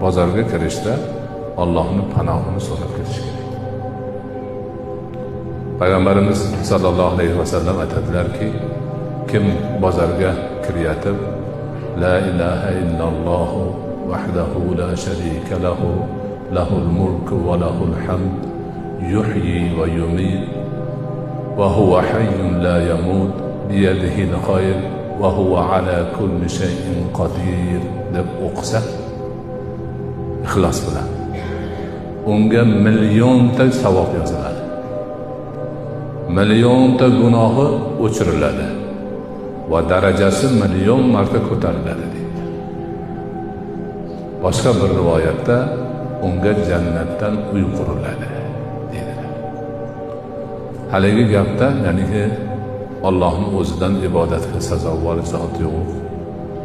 Bozorga kirishda Allohning panohini so'rab kirish kerak. Payg'ambarimiz sallallohu alayhi vasallam aytadilarki, kim bozorga kirayotib la ilaha illalloh vahdahu la sharika lahu lahul mulku va lahul hamd yuhyi va yumit va huwa hayyun la yamut biyadihil khayr va huwa ala kulli shay'in qodir deb o'qisa ixlos bilan unga millionta savob yoziladi, millionta gunohi o'chiriladi va darajasi million marta ko'tariladi deydi. Boshqa bir rivoyatda unga jannatdan uy quriladi deydilar. Haligi gapda, ya'niki Allohning o'zidan ibodatga sazovor zot yo'q,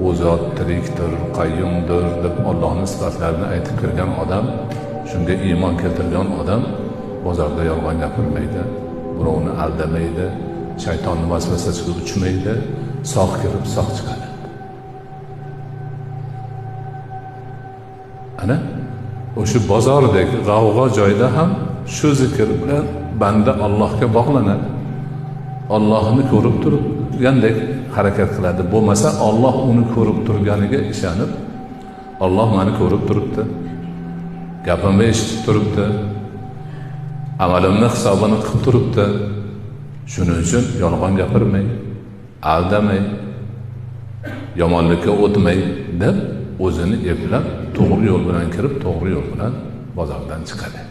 u zot tirikdir, qayyumdir deb Allohning sifatlarini aytib kirgan odam, shunga iymon keltirgan odam bozorda yolg'on gapirmaydi, birovni aldamaydi, shaytonning vasvasasiga uchmaydi, sog' kirib sog' chiqadi. Ana o'sha bozordagi g'avg'o joyda ham shu zikr bilan banda Allohga bog'lanadi. Allohni ko'rib turgandek harakat qiladi. Bo'lmasa Alloh uni ko'rib turganiga ishonib, Alloh meni ko'rib turibdi, gapimni eshitib turibdi, amalimni hisobini qilib turibdi. Shuning uchun yolg'on gapirmay, aldamay, yomonlikka o'tmay deb o'zini eplab to'g'ri yo'l bilan kirib, to'g'ri yo'l bilan bozordan chiqadi.